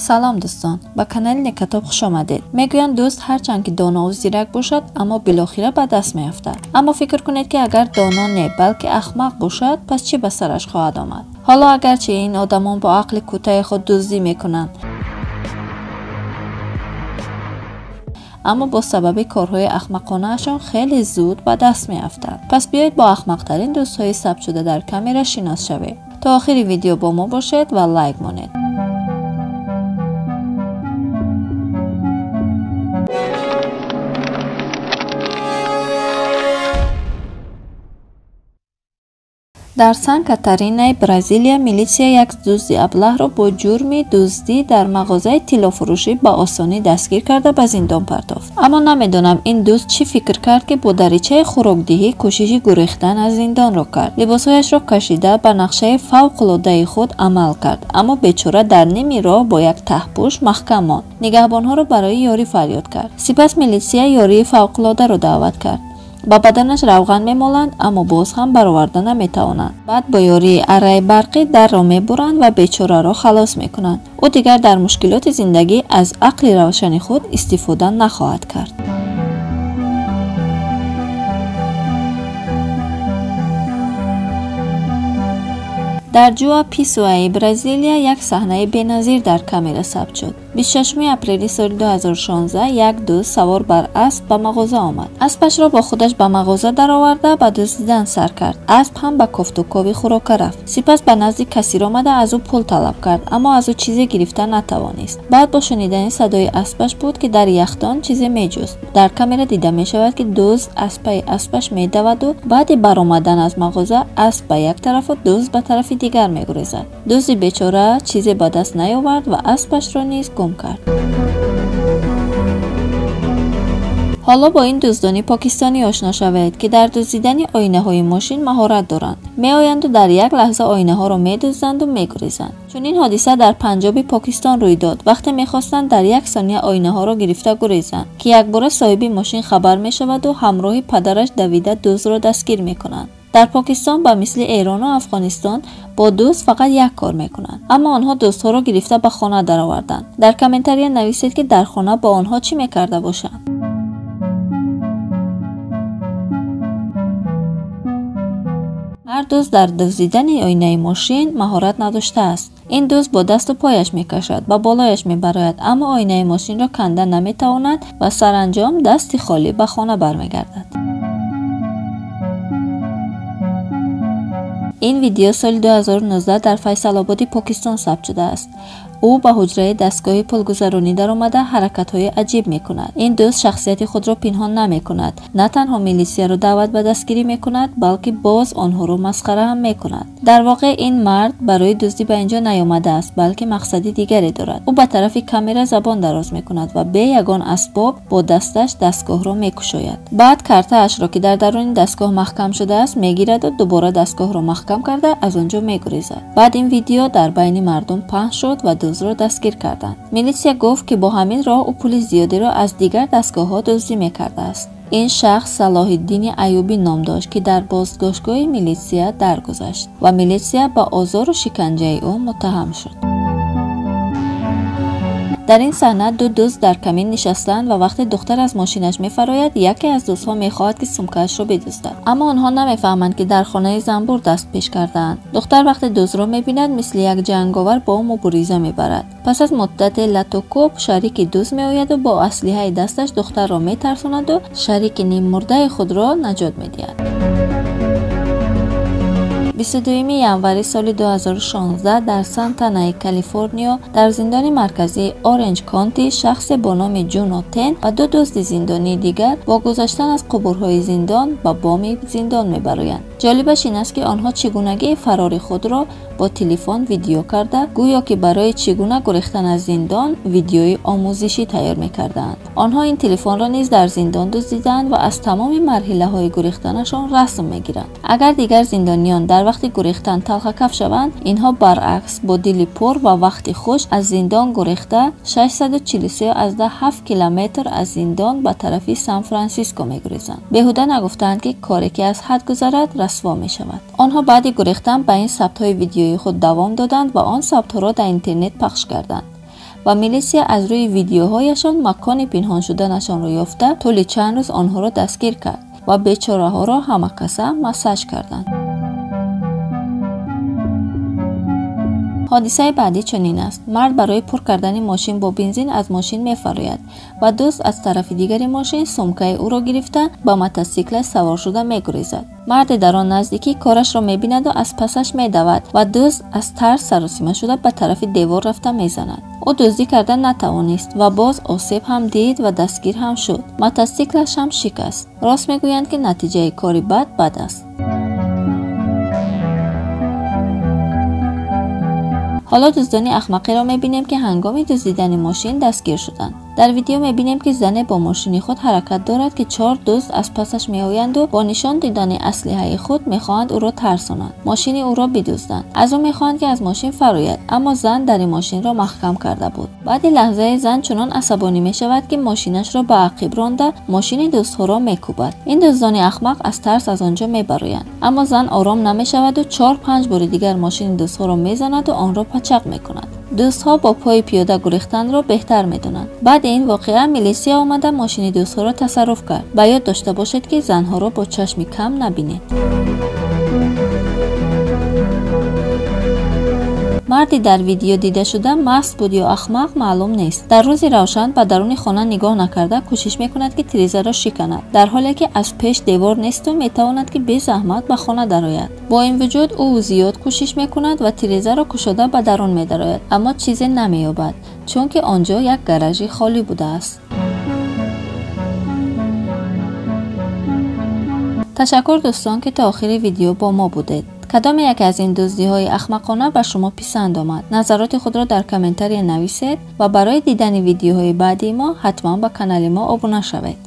Салом дӯстон, ба канали Некатоб хуш омадед. Мегӯянд дӯст ҳарчанд ки донову зирак бошад, аммо билохира ба даст меафтад. Аммо фикр кунед, ки агар доно не, балки ахмақ бошад, пас чӣ ба сараш хоҳад омад? Ҳоло агарчи ин одамон бо ақли кӯтаҳи худ дуздӣ мекунанд, аммо бо сабаби корҳои ахмақонаашон хеле зуд ба даст меафтанд. Пас биёед бо ахмақтарин дӯстҳои сабтшуда дар камера шинос шавем. То охири видео бо мо бошед ва лайк монед. Дар Сан Катаринаи Бразилия милитсия як дузди аблаҳро бо ҷурми дуздӣ дар мағозаи тиллофурӯшӣ ба осонӣ дастгир карда ба зиндон партофт. Аммо намедонам ин дузд чӣ фикр кард, ки бо даричаи хӯрокдиҳӣ кӯшиши гурехтан аз зиндонро кард. Либосҳояшро кашида ба нақшаи фавқулодаи худ амал кард, аммо бечора дар ними роҳ бо як таҳпӯш маҳкам монд. Нигаҳбонҳоро барои ёрӣ фарёд кард. Сипас милитсия ёрии фавқулодаро даъват кард. Ба баданаш равған мемоланд, аммо боз ҳам бароварда наметавонанд. Баъд бо ёрии арраи барқӣ дарро мебуранд ва бечораро халос мекунанд. Ӯ дигар дар мушкилоти зиндагӣ аз ақли равшани худ истифода нахоҳад кард. Дар Ҷуа Писуаи Бразилия як саҳнаи беназир дар камера сабт шуд. 26 апрели соли 2016 як дузд савор бар асп ба мағоза омад. Аспашро бо худаш ба мағоза дароварда ба дуздидан сар кард. Асп ҳам ба кофтукови хӯрока рафт. Сипас ба назди кассир омада аз ӯ пул талаб кард, аммо аз ӯ чизе гирифта натавонист. Баъд бо шунидани садои аспаш буд, ки дар яхдон чизе меҷуст. Дар камера дида мешавад, ки дузд аз пайи аспаш медаваду баъди баромадан аз мағоза асп ба як тарафу дузд ба тарафи дигар мегурезад. Дузди бечора чизе ба даст наёвард ва аспашро низ гум кард. Ҳоло бо ин дуздони покистонӣ ошно шавед, ки дар дуздидани оинаҳои мошин маҳорат доранд. Меоянду дар як лаҳза оинаҳоро медузданду мегурезанд. Чунин ҳодиса дар Панҷоби Покистон рӯй дод, вақте мехостанд дар як сония оинаҳоро гирифта гурезанд, ки якбора соҳиби мошин хабар мешаваду ҳамроҳи падараш давида дуздро дастгир мекунанд. Дар Покистон ба мисли Эрону Афғонистон бо дузд фақат як кор мекунанд, аммо онҳо дуздҳоро гирифта ба хона дароварданд. Дар комментария нависед, ки дар хона бо онҳо чӣ мекарда бошанд. Ҳар дузд дар дуздидани оинаи мошин маҳорат надоштааст. Ин дузд бо дасту пояш мекашад, ба болояш мебарояд, аммо оинаи мошинро канда наметавонад ва саранҷом дасти холӣ ба хона бармегардад. Ин видео соли 2019 дар Файсалободи Покистон сабт шудааст. Ӯ ба ҳуҷраи дастгоҳи пулгузаронӣ даромада ҳаракатҳои аҷиб мекунад. Ин дузд шахсияти худро пинҳон намекунад. На танҳо милисияро даъват ба дастгирӣ мекунад, балки боз онҳоро масхара ҳам мекунад. Дар воқеъ ин мард барои дуздӣ ба инҷо наёмадааст, балки мақсади дигаре дорад. Ӯ ба тарафи камера забон дароз мекунад ва бе ягон асбоб бо дасташ дастгоҳро мекушояд. Баъд картаашро, ки дар даруни дастгоҳ маҳкам шудааст, мегираду дубора дастгоҳро маҳкам карда аз он ҷо мегурезад. Баъд ин видео дар байни мардум паҳн шуд ва дуздро дастгир карданд. Милитсия гуфт, ки бо ҳамин роҳ ӯ пули зиёдеро аз дигар дастгоҳҳо дуздӣ мекардааст. Ин шахс Салоҳиддини Аюбӣ ном дошт, ки дар боздоштгоҳи милитсия даргузашт ва милитсия ба озору шиканҷаи ӯ муттаҳам шуд. Дар ин саҳна ду дузд дар камин нишастаанд ва вақте духтар аз мошинаш мефарояд, яке аз дуздҳо мехоҳад, ки сумкаашро бидуздад. Аммо онҳо намефаҳманд, ки дар хонаи занбур даст пеш кардаанд. Духтар вақте дуздро мебинад, мисли як ҷанговар бо ӯ мубориза мебарад. Пас аз муддате латукӯб шарики дузд меояду бо аслиҳаи дасташ духтарро метарсонаду шарики ниммурдаи худро наҷот медиҳад. 22 январи соли 2016 дар Сантанаи Калифорниё дар зиндони марказии Оренҷ Конти шахсе бо номи Ҷуно Тен ва ду дузди зиндонии дигар бо гузаштан аз қубурҳои зиндон ба боми зиндон мебароянд. Ҷолибаш ин аст, ки онҳо чигунагии фарори худро бо телефон видео карда, гӯё ки барои чӣ гуна гурехтан аз зиндон видеои омӯзишӣ тайёр мекардаанд. Онҳо ин телефонро низ дар зиндон дуздидаанд ва аз тамоми марҳилаҳои гурехтанашон расм мегиранд. Агар дигар зиндониён дар вақти гурехтан талхакаф шаванд, инҳо баръакс бо дили пур ва вақти хуш аз зиндон гурехта 643,7 километр аз зиндон ба тарафи Сан-Франсиско мегурезанд. Беҳуда нагуфтаанд, ки коре ки аз ҳад гузарад расво мешавад. Онҳо баъди гурехтан ба ин сабтҳои видеоии худ давом доданд ва он сабтҳоро дар интернет пахш карданд. ва милисия аз рӯи видеоҳояшон макони пинҳон шуданашонро ёфта, тӯли чанд рӯз онҳоро дастгир кард ва бечораҳоро ҳамакаса массаж карданд. Ҳодисаи баъдӣ чунин аст. Мард барои пур кардани мошин бо бензин аз мошин мефарояд ва дӯст аз тарафи дигари мошин сумкаи ӯро гирифта ба мотосиклаш савор шуда мегурезад. Марде дар он наздикӣ корашро мебинаду аз пасаш медавад ва дӯст аз тарс саросима шуда ба тарафи девор рафта мезанад. Ӯ дуздӣ карда натавонист ва боз осеб ҳам дид ва дастгир ҳам шуд. Мотосиклаш ҳам шикаст. Рост мегӯянд, ки натиҷаи кори бад бад аст. Ҳоло дуздони ахмақиро мебинем, ки ҳангоми дуздидани мошин дастгир шуданд. Дар видео мебинем, ки зане бо мошини худ ҳаракат дорад, ки 4 дузд аз пасаш меоянду бо нишон дидани аслиҳаи худ мехоҳанд ӯро тарсонанд, мошини ӯро бидузданд. Аз ӯ мехоҳанд, ки аз мошин фарояд, аммо зан дари мошинро маҳкам карда буд. Баъди лаҳзае зан чунон асабонӣ мешавад, ки мошинашро ба ақиб ронда мошини дуздҳоро мекӯбад. Ин дуздони ахмақ аз тарс аз он ҷо мебароянд, аммо зан ором намешаваду 4-5 бори дигар мошини дуздҳоро мезанаду онро пачақ мекунад. Дӯстҳо бо пои пиёда гурехтанро беҳтар медонанд. Баъди ин воқеа милисия омада мошини дӯстҳоро тасарруф кард. Ба ёд дошта бошед, ки занҳоро бо чашми кам набинед. Марди дар видео дидашуда маст буд ё ахмақ маълум нест. Дар рӯзи равшан ба даруни хона нигоҳ накарда кӯшиш мекунад, ки тирезаро шиканад, дар ҳоле ки аз пеш девор несту метавонад, ки безаҳмат ба хона дарояд. Бо ин вуҷуд ӯ зиёд кӯшиш мекунад ва тирезаро кушода ба дарун медарояд, аммо чизе намеёбад, чунки он ҷо як гаражи холӣ будааст. Ташаккур дӯстон, ки то охири видео бо мо будед. Кадоме яке аз ин дуздиҳои ахмақона ба шумо писанд омад? Назароти худро дар комментария нависед ва барои дидани видеоҳои баъдии мо ҳатман ба канали мо обуна шавед.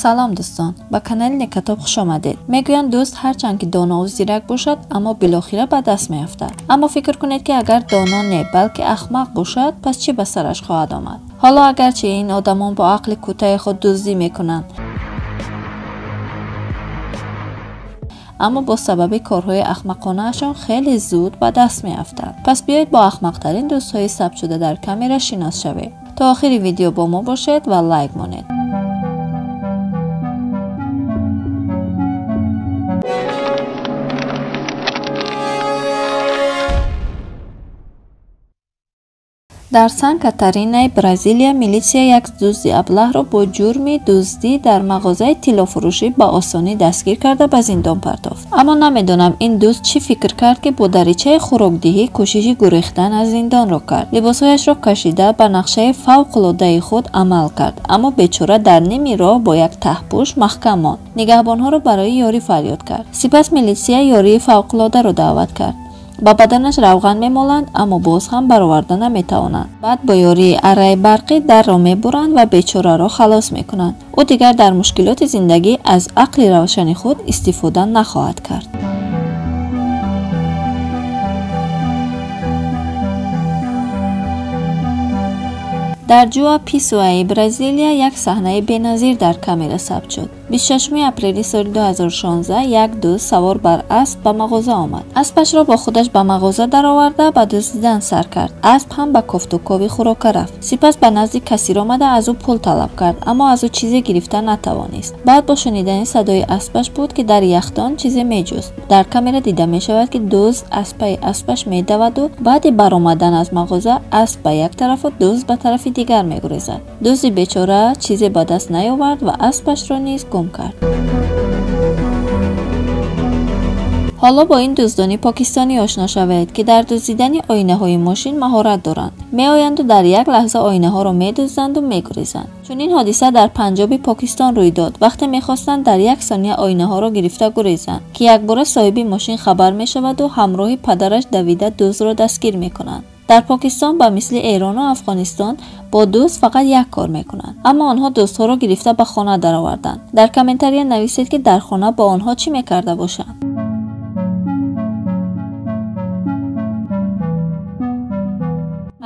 Салом дӯстон, ба канали Некатоб хуш омадед. Мегӯянд дӯст ҳарчанд ки донову зирак бошад, аммо билохира ба даст меафтад. Аммо фикр кунед, ки агар доно не, балки ахмақ бошад, пас чӣ ба сараш хоҳад омад? Ҳоло агарчи ин одамон бо ақли кӯтаҳи худ дуздӣ мекунанд, аммо бо сабаби корҳои ахмақонаашон хеле зуд ба даст меафтанд. Пас биёед бо ахмақтарин дӯстҳои сабтшуда дар камера шинос шавем. То охири видео бо мо бошед ва лайк монед. Дар Сан Катаринаи Бразилия милитсия як дузди аблаҳро бо ҷурми дуздӣ дар мағозаи тиллофурӯшӣ ба осонӣ дастгир карда ба зиндон партофт. Аммо намедонам ин дузд чӣ фикр кард, ки бо даричаи хӯрокдиҳӣ кӯшиши гурехтан аз зиндонро кард. Либосҳояшро кашида ба нақшаи фавқулодаи худ амал кард, аммо бечора дар ними роҳ бо як таҳпӯш маҳкам монд. Нигаҳбонҳоро барои ёрӣ фарёд кард. Сипас милитсия ёрии фавқулодаро даъват кард. Ба баданаш равған мемоланд, аммо боз ҳам бароварда наметавонанд. Баъд бо ёрии арраи барқӣ дарро мебуранд ва бечораро халос мекунанд. Ӯ дигар дар мушкилоти зиндагӣ аз ақли равшани худ истифода нахоҳад кард. Дар Ҷуа Писуаи Бразилия як саҳнаи беназир дар камера сабт шуд. 26 апрели соли 2016 як дузд савор бар асп ба мағоза омад. Аспашро бо худаш ба мағоза дароварда ба дуздидан сар кард. Асп ҳам ба кофтукови хӯрока рафт. Сипас ба назди кассир омада аз ӯ пул талаб кард, аммо аз ӯ чизе гирифта натавонист. Баъд бо шунидани садои аспаш буд, ки дар яхдон чизе меҷуст. Дар камера дида мешавад, ки дузд аз пайи аспаш медаваду баъди баромадан аз мағоза асп ба як тарафу дузд ба тарафи дигар мегурезад. Дузди бечора чизе ба даст наёвард ва аспашро низ гум кард. Ҳоло бо ин дуздони покистонӣ ошно шавед, ки дар дуздидани оинаҳои мошин маҳорат доранд. Меоянду дар як лаҳза оинаҳоро медузданду мегурезанд. Чунин ҳодиса дар Панҷоби Покистон рӯй дод, вақте мехостанд дар як сония оинаҳоро гирифта гурезанд, ки якбора соҳиби мошин хабар мешаваду ҳамроҳи падараш давида дуздро дастгир мекунанд. Дар Покистон ба мисли Эрону Афғонистон бо дузд фақат як кор мекунанд, аммо онҳо дуздҳоро гирифта ба хона дароварданд. Дар комментария нависед, ки дар хона бо онҳо чӣ мекарда бошанд.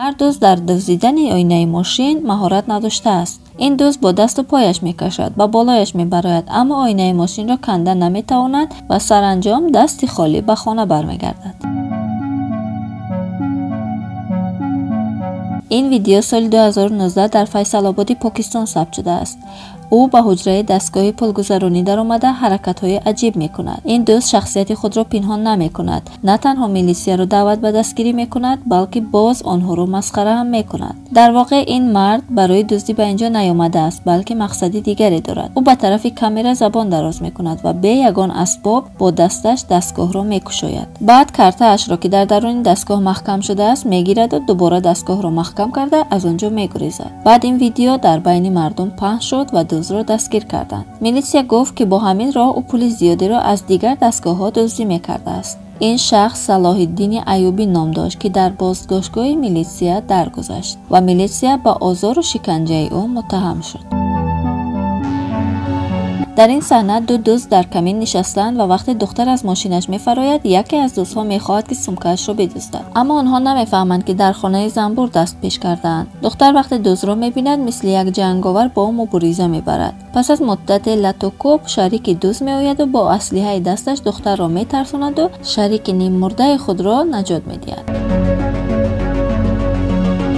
Ҳар дузд дар дуздидани оинаи мошин маҳорат надоштааст. Ин дузд бо дасту пояш мекашад, ба болояш мебарояд, аммо оинаи мошинро канда наметавонад ва саранҷом дасти холӣ ба хона бармегардад. Ин видео соли 2019 дар Файсалободи Покистон сабт шудааст. Ӯ ба ҳуҷраи дастгоҳи пулгузаронӣ даромада ҳаракатҳои аҷиб мекунад. Ин дузд шахсияти худро пинҳон намекунад. На танҳо милисияро даъват ба дастгирӣ мекунад, балки боз онҳоро масхара ҳам мекунад. Дар воқеъ ин мард барои дуздӣ ба инҷо наёмадааст, балки мақсади дигаре дорад. Ӯ ба тарафи камера забон дароз мекунад ва бе ягон асбоб бо дасташ дастгоҳро мекушояд. Баъд картаашро, ки дар даруни дастгоҳ маҳкам шудааст, мегираду дубора дастгоҳро маҳкам карда аз он ҷо мегурезад. Баъд ин видео дар байни мардум паҳн шуд ва дуздро дастгир карданд. Милисия гуфт, ки бо ҳамин роҳ ӯ пули зиёдеро аз дигар дастгоҳҳо дуздӣ мекардааст. Ин шахс Салоҳиддини Аюбӣ ном дошт, ки дар боздоштгоҳи милисия даргузашт ва милисия ба озору шиканҷаи ӯ муттаҳам шуд. Дар ин саҳна ду дузд дар камин нишастаанд ва вақте духтар аз мошинаш мефарояд, яке аз дуздҳо мехоҳад, ки сумкаашро бидуздад. Аммо онҳо намефаҳманд, ки дар хонаи занбур даст пеш кардаанд. Духтар вақте дуздро мебинад, мисли як ҷанговар бо ӯ мубориза мебарад. Пас аз муддате латукӯб шарики дузд меояду бо аслиҳаи дасташ духтарро метарсонаду шарики ниммурдаи худро наҷот медиҳад.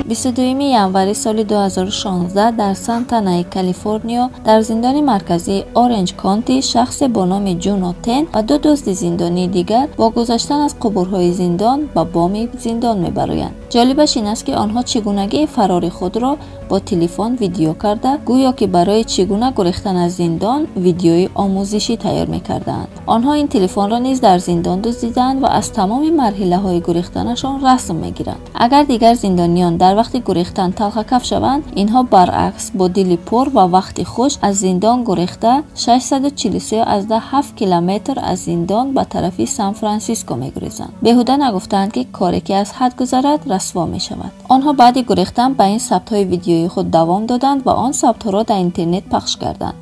22 январи соли 2016 дар Сантанаи Калифорниё дар зиндони марказии Оренҷ Конти шахсе бо номи Ҷуно Тен ва ду дузди зиндонии дигар бо гузаштан аз қубурҳои зиндон ба боми зиндон мебароянд. Ҷолибаш ин аст, ки онҳо чигунагии фарори худро бо телефон видео карда, гӯё ки барои чӣ гуна гурехтан аз зиндон видеои омӯзишӣ тайёр мекардаанд. Онҳо ин телефонро низ дар зиндон дуздидаанд ва аз тамоми марҳилаҳои гурехтанашон расм мегиранд. Агар дигар зиндониён дар вақти гурехтан талхакаф шаванд, инҳо баръакс бо дили пур ва вақти хуш аз зиндон гурехта 643,7 километр аз зиндон ба тарафи Сан-Франсиско мегурезанд. Беҳуда нагуфтаанд, ки коре ки аз ҳад гузарад расво мешавад. Онҳо баъди гурехтан ба ин сабтҳои видеои худ давом доданд ва он сабтҳоро дар интернет пахш карданд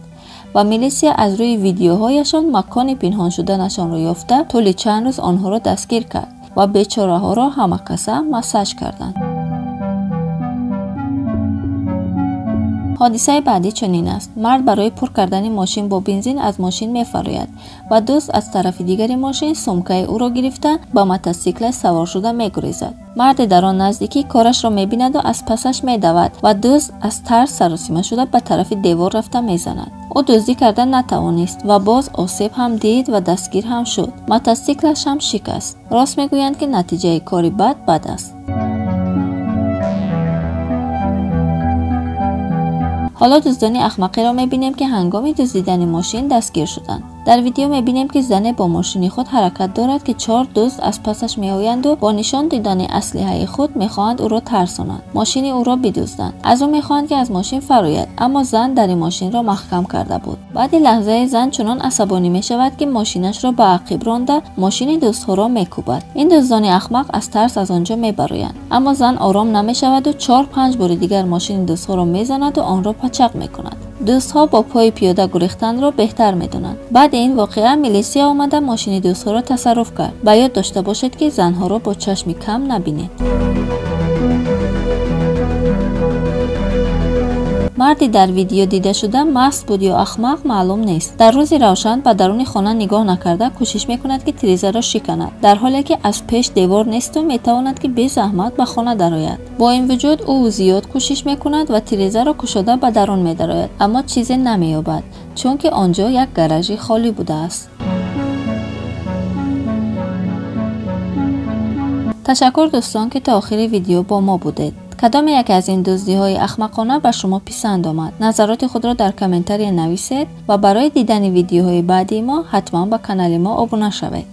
ва милисия аз рӯи видеоҳояшон макони пинҳон шуданашонро ёфта тӯли чанд рӯз онҳоро дастгир кард ва бечораҳоро ҳамакаса массаж карданд. Ҳодисаи баъдӣ чунин аст. Мард барои пур кардани мошин бо бензин аз мошин мефарояд ва дузд аз тарафи дигари мошин сумкаи ӯро гирифта ба мотосиклаш савор шуда мегурезад. Марде дар он наздикӣ корашро мебинаду аз пасаш медавад ва дузд аз тарс саросима шуда ба тарафи девор рафта мезанад. Ӯ дуздӣ карда натавонист ва боз осеб ҳам дид ва дастгир ҳам шуд. Мотосиклаш ҳам шикаст. Рост мегӯянд, ки натиҷаи кори бад бад аст. Ҳоло дуздони ахмақиро мебинем, ки ҳангоми дуздидани мошин дастгир шуданд. Дар видео мебинем, ки зане бо мошини худ ҳаракат дорад, ки 4 дузд аз пасаш меоянду бо нишон дидани аслиҳаи худ мехоҳанд ӯро тарсонанд, мошини ӯро бидузданд. Аз ӯ мехоҳанд, ки аз мошин фарояд, аммо зан дари мошинро маҳкам карда буд. Баъди лаҳзае зан чунон асабонӣ мешавад, ки мошинашро ба ақиб ронда мошини дуздҳоро мекӯбад. Ин дуздони ахмақ аз тарс аз он ҷо мебароянд, аммо зан ором намешаваду 4-5 бори дигар мошини дуздҳоро мезанаду онро пачақ мекунад. Дуздҳо бо пои пиёда гурехтанро беҳтар медонанд. Баъди ин воқеа милисия омада мошини дуздҳоро тасарруф кард. Ба ёд дошта бошед, ки занҳоро бо чашми кам набинед. Марди дар видео дидашуда маст буд ё ахмақ маълум нест. Дар рӯзи равшан ба даруни хона нигоҳ накарда кӯшиш мекунад, ки тирезаро шиканад, дар ҳоле ки аз пеш девор несту метавонад, ки безаҳмат ба хона дарояд. Бо ин вуҷуд ӯ зиёд кӯшиш мекунад ва тирезаро кушода ба дарун медарояд, аммо чизе намеёбад, чунки он ҷо як гаражи холӣ будааст. Ташаккур дӯстон, ки то охири видео бо мо будед. Кадоме яке аз ин дуздиҳои ахмақона ба шумо писанд омад? Назароти худро дар комментария нависед ва барои дидани видеоҳои баъдии мо ҳатман ба канали мо обуна шавед.